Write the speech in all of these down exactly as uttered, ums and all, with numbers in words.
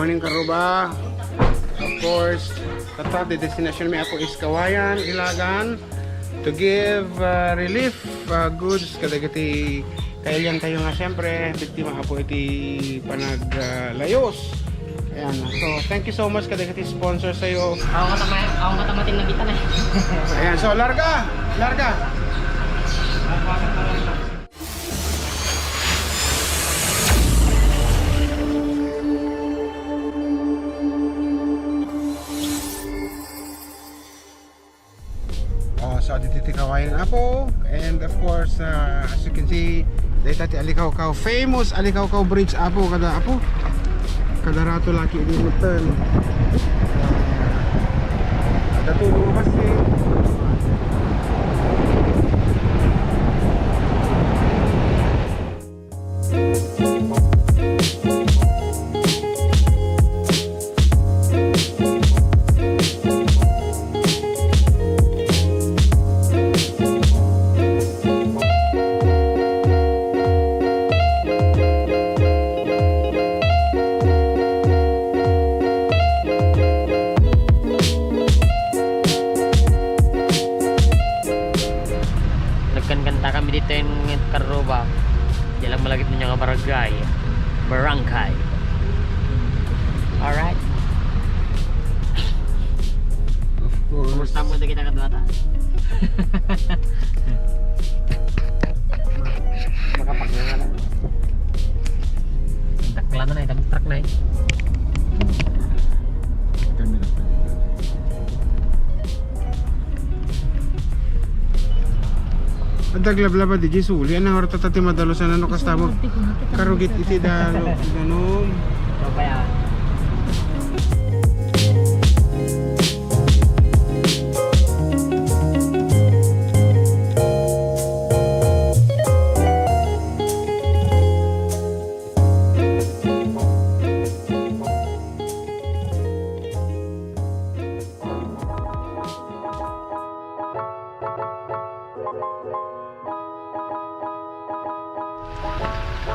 Morning, Karuba. Of course, tatta, the destination mi, Apo, is Cauayan, Ilagan, to give, uh, relief, uh, goods kadagiti kailiantayo nga, siyempre, biktima, Apo, iti panag, uh, layos. Ayan. So, thank you so much kadagiti sponsor tayo. Ako katama-, ako katamatin na kita na eh. Ayan. So, larga! Larga! Oh, so, dito ti Cauayan, Apo. And of course, uh, as you can see, dayta ti Alikawkaw, famous Alikawkaw Bridge, Apo, kada, Apo. Kada rato laki di mo turn. Kada tulo kasi. Nagkankanta kami dito yung Karuba. Diyan lang malagip ninyo nga barangay. Barangay. Alright. Of course. Kumusta mo kita kadwata? Makapak na nga lang. Dakla na na eh, truck na eh. Kami na pwede. Adda aglablaba di suli. Anang oras tatta ti madalusan, ano, kasta mo? Karugit iti dalo, danum. Ito pa yan.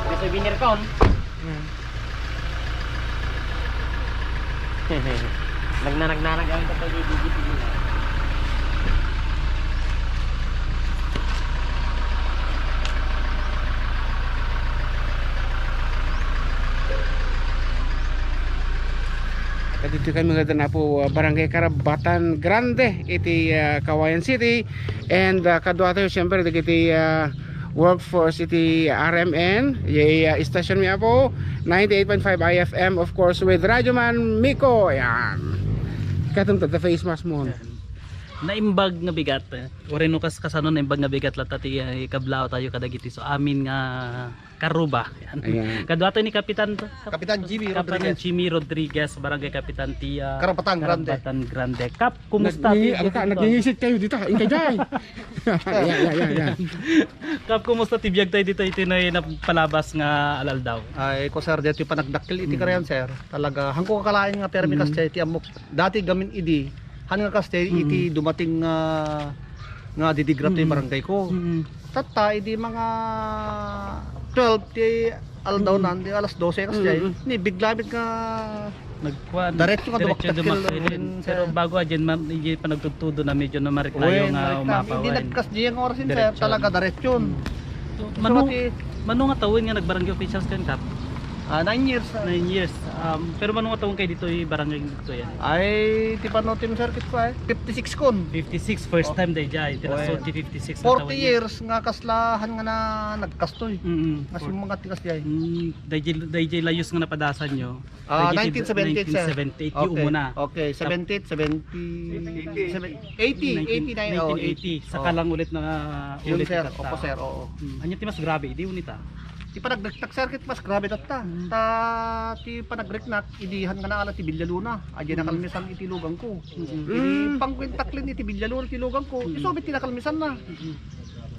May souvenir ka, on? Hmm. Nagnanag-nanag ang kapag-ibig-ibig. Kadito kami nga, Apo, ah, Barangay Karabatan Grande iti, ah, Cauayan City. And, ah, kadua tayo, siyempre, dagiti, ah, workforce iti R M N, iti, ah, station mi, Apo, ninety-eight point five I F M, of course, with Radyo Man Miko. Ayan. Katum the face mask mo. Naimbag nga bigat, eh. Uray no kas-, kasano naimbag nga bigat latta ti, eh, kablaaw tayo kadagiti so amin nga Karuba. Ayan. Ayan. Kadua tayo ni Kapitan, Kapitan Jimmy Kapitan Rodriguez. Jimmy Rodriguez, Barangay Kapitan ti, ah, Karabatan Grande. Karabatan Grande. Kap, kumusta Nagningi-, ti alka, nagningisit kayo dita. Ingka jay. Ayan, ayan, ayan, ayan. Kap, kumusta ti biag tayo dito iti na napalabas nga alaldaw? Ay, ko, sir, dito yung panagdakkel iti Mm. karayan, sir. Talaga, hangko kakalain nga permi Mm. kas iti ammok. Dati gamin idi, han nga kas iti Mm. dumating nga, nga didigra to yung Mm. barangay ko. Mm. Tatta, idi mga twelve ti aldaw Mm. nan, di alas dose kas Mm, jay. mm. Ni, bigla mit nga Nagkuan, diretso nga diretso dumaktak dumaktak kel-, kel-, sir. Pero bago a dyan, ma'am, hindi pa nagtudtudo na medyo na marikayo Uy, nga narikami. Hindi umapawan. Nagkas dyan nga oras yun, sir. Diretso. Talaga, diretso. Mm. So, So, mano, mati- mano nga taon nga nagbarangay officials kan, Kap? Ah, nine years, sir. Nine years. Um, pero mano nga taon kayo dito, yung barangay dito yan? Ay, ti panutim, sir, kit ko, eh. Fifty-six kun. Fifty-six, first Oh. time day jay. Tira, Uy. So, ti fifty-six na Forty taon yan. Years nga kaslahan nga na nagkastoy. Mm-mm. Nga For- sumungkat ti kas jay. Mm, dayjay, dayjay layus nga napadasan nyo. Ah, Dayjay nineteen seventy-eight, sir. Nineteen seventy-eight, yung Okay. Umuna. Okay, Tap- seventy-eight, seventy, Eighty. seven-, eighty, Nineteen, eighty-nine, oh, nineteen eighty. Eighty. Saka Oh. lang ulit na Yun, ulit sir. Itatta. Opo, sir. Oo. Hmm. Anya ti mas grabe, di unita? Ti panagriknak, sir, kit mas grabe tatta. Hmm. Ta, ti panagriknak, idihan nga naala ti Villaluna. Adi Hmm. nakalmisan iti lugang ko. Hmm. Iti Hmm. pangkwentaklin iti Villaluna iti lugang ko. Hmm. Isu met ti nakalmisan na. Hmm.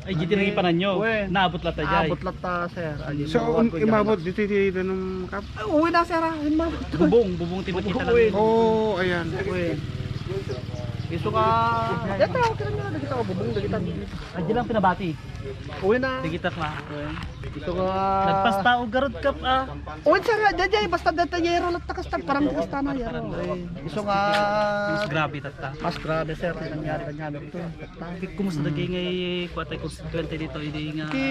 Ay, di ti Ay, nangipanan nyo. Uwe. Naabot latta, jay. Naabot latta, sir. Ay, So, naabot um, ko, imabot jay. Dito, dito, dito, nung kap-, Ah, uwi na, sir, ah. Imabot. Bubong, bubong, ti Bubong, makita lang. Uwe. Oo, ayan. Uwe. Isu nga, deta, okay lang yan, dagita, bubong, dagita. Ay, di lang pinabati. Uwi na. Dagita ka. Isu nga. Nagpasta o garod ka pa. Uwi, sir, dyan, dyan, basta deta, yero, latta, kasta, parang di kasta na, yero. Isu nga. Mas grabe, tatta. Mas grabe, sir, ang nangyari, nangyari ito. Kumusta dagiti nga kuwatay konstituyente dito, idi nga. Iti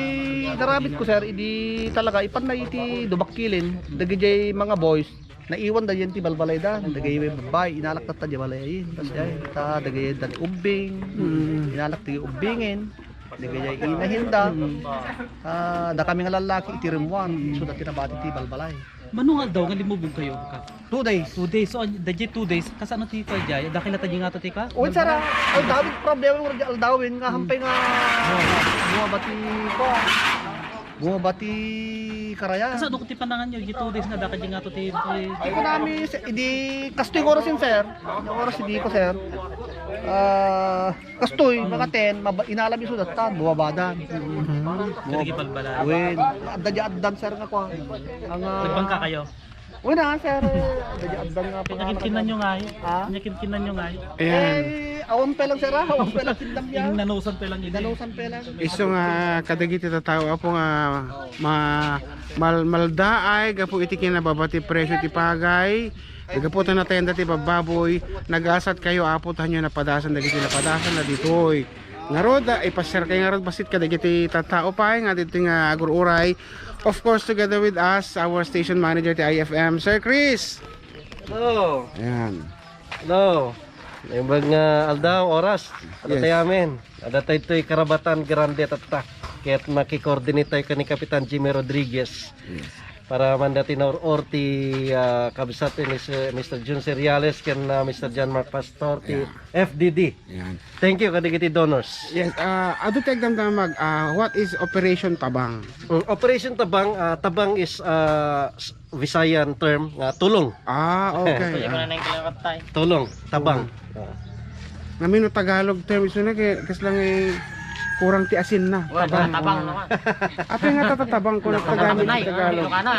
naramid ko, sir, idi talaga, ipan na iti dubakkilin, dagiti mga boys, naiwan da diyan ti balbalayda, dagiti babai, inalak tatta di balay, tas diay, ta dagiti da ti ubbing, inalak ti ubbingen, dagiti inahinda, ah, da kami nga lallaki, iti rimmuar, isu da ti nabati ti balbalay. Mano nga aldaw nga limmubog kayo, Kap? Two days. Two days. So, an-, dayjay two days, kasano ti kua dayjay? Dakkel a tadingato ti kua? Wen, sara, aldawen, problema mo, aldawen, nga hampay nga bumabati ko. Bumabati karaya. Kasano ti panangan nyo, dayjay two days nga dakkel tadingato ti, ti Ay, kunami, si-, idi, kastoy nga oras yun, sir. Yung oras, idi ko, sir. Ah, Kastoy, mga ten, maba-, inalam isu datan, bumabadan. Kadagiti balbala. Wen, adda di addan, sir, nga kua. Ang, ah, Nagbangka kayo? Wen, ah, sir, adda di addan nga Kaya kinkinan nyo nga eh. Ha? Kaya kinkinan nyo nga eh. Ayan. Eh, awan pa lang, sir, ah. Awan pa lang tindam niya. Yung nanusan pa lang ini. Nanusan pa lang. Isu nga kadagiti tattao, apo, nga ma-, mal-, maldaay gapu iti kinababa ti presyo ti pagay. Gapu ta natayanda ti babbaboy, nagasat kayo, Apo, ta hanyo napadasan dagiti napadasanna ditoy. Ngarud, ah, ipasiar kayo ngarud bassit kadagiti tattao pay nga ditoy nga agur-uray. Of course, together with us, our station manager ti I F M, Sir Chris. Hello. Ayan. Hello. Naimbag nga aldaw, oras. Yes. Adda tayo amin. Adda tayo ito'y Karabatan Grande tatta. Kaya't makikoordinate tayo kan ni Kapitan Jimmy Rodriguez. Yes. Para manda ti naur-or ti, ah, kabsat ni Sir, Mister Jun Seriales ken, ah, Mister John Mark Pastor ti Yeah. F D D. Yan. Thank you kadagiti donors. Yes, ah, adu ti agdamdamag, ah, what is Operation Tabang? Mm, Operation Tabang, ah, tabang is, ah, s-, Visayan term nga tulong. Ah, okay. Pwede ko na Ah. nang kalakat tayo. Tulong, tabang. Tulong. Ah. Ngamin no Tagalog term, isu na kay, kas lang eh, kurang ti asin na. Wala, Tabang. Tabang naman. Apay nga tatatabang ko, Tabang nagtagamit naman, sa eh. Tagalog. Ilocano.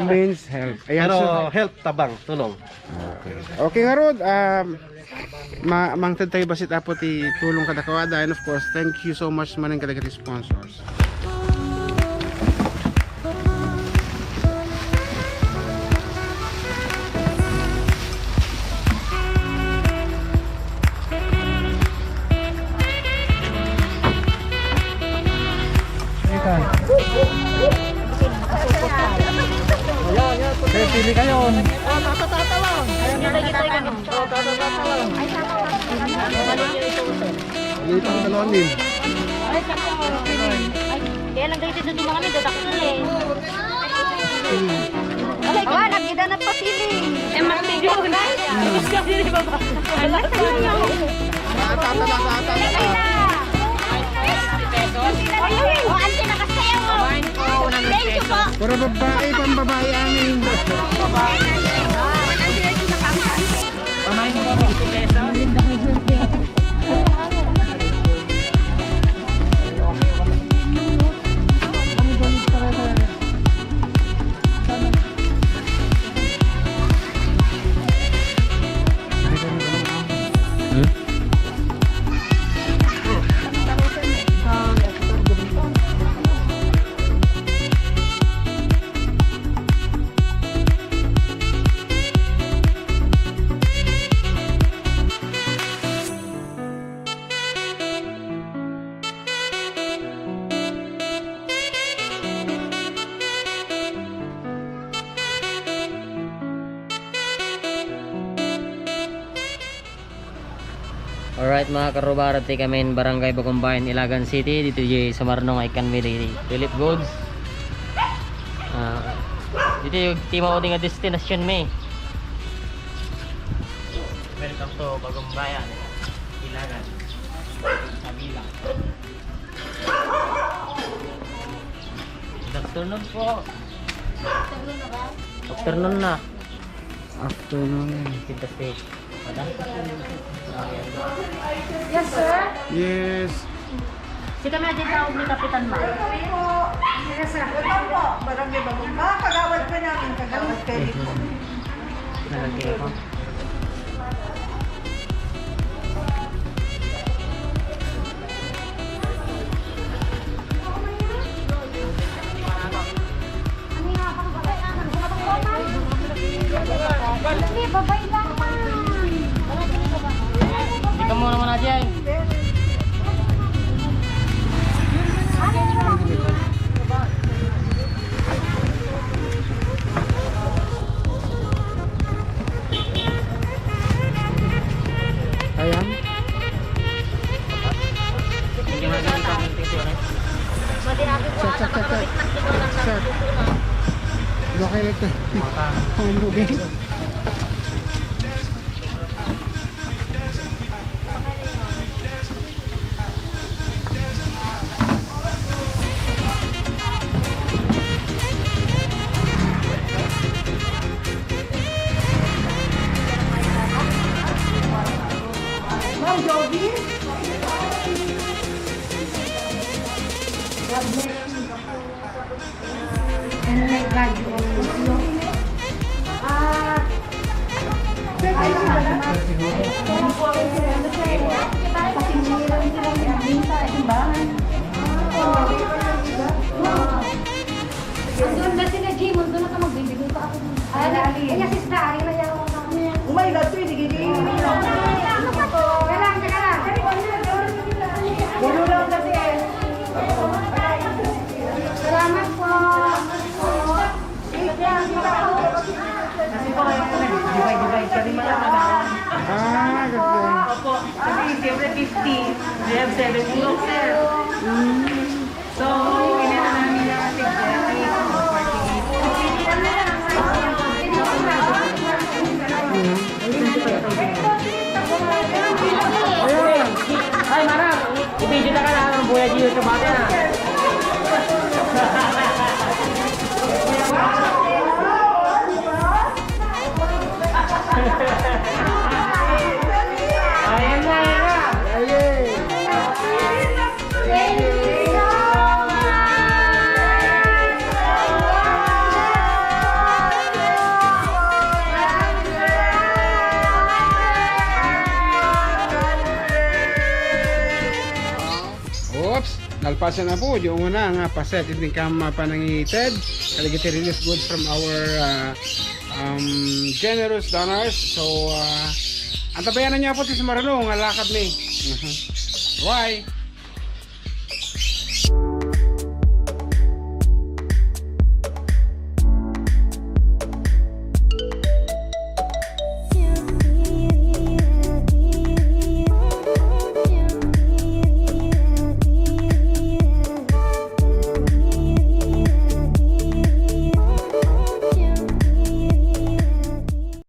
Men's health. Ayan, Pero so, health, tabang, tulong. Okay. Okay, ngarud, um, ma-, mangted tayo bassit, Apo, ti tulong kadakuada. And of course, thank you so much manen kadagiti sponsors. Kaya pili kayo. Ano itong talonin? Kaya lang dito sa mga nito, dakit eh. Wala, kita na pa feeling. Eh, magtigaw na. Tapos kami ni Baba. Anak na yun. Tatala, tatala. O, auntie, nakasayaw, o. Thank you po. Puro babae, pambabae, amin. Pamain mo ba? Alright, mga karubara, ti kami in Barangay Bagumbayan, Ilagan City, dito di Sumarno nga ikkan mi di Philip Goods. Ah, dito yung timaw di nga destinasyon mi. Welcome to Bagumbayan, Ilagan, Sabila. Good afternoon po. Afternoon na. Afternoon. Kita si Madam. Yes, sir. Yes. Sika na din tawag ni Kapitan, ma'am. Yes, sir. Welcome po. Barangay Bagong. Ah, kagawad po namin. Kagawad kayo po. Nalagay ako. Babay lang. Dito mo naman, Ajay. Ayan. Check, check, check, check. Check. Look at it. Ang lubing. Ma'am Jovi? God bless you. And may God you always know. Ah, Andun na sila, Jim. Andun na ka, magbibigay pa ako. Ay, ay, ay, sis na, ari na yan. Oh my God, three, sige, sige. Teka lang, teka lang. Ulo lang kasi eh. Salamat po. Kasi po, divide, divide. Kasi mga madami. Ah, okay. Opo. Kasi siyempre fifty. We have seven groups, sir. So, inano namin na si Jackie, forty-eight. Ay, Mara! I-video na ka na, ang buhay dito sa bata na. Ayan na, ayan na. Thank you so much! Oops, nalpasan na po yung una nga paset. Hindi ka mapanangited. Kadagiti relief goods from our uh, um, generous donors. So, uh, antabayanan niyo po ti sumaruno nga lakad ni. Mhm. Bye!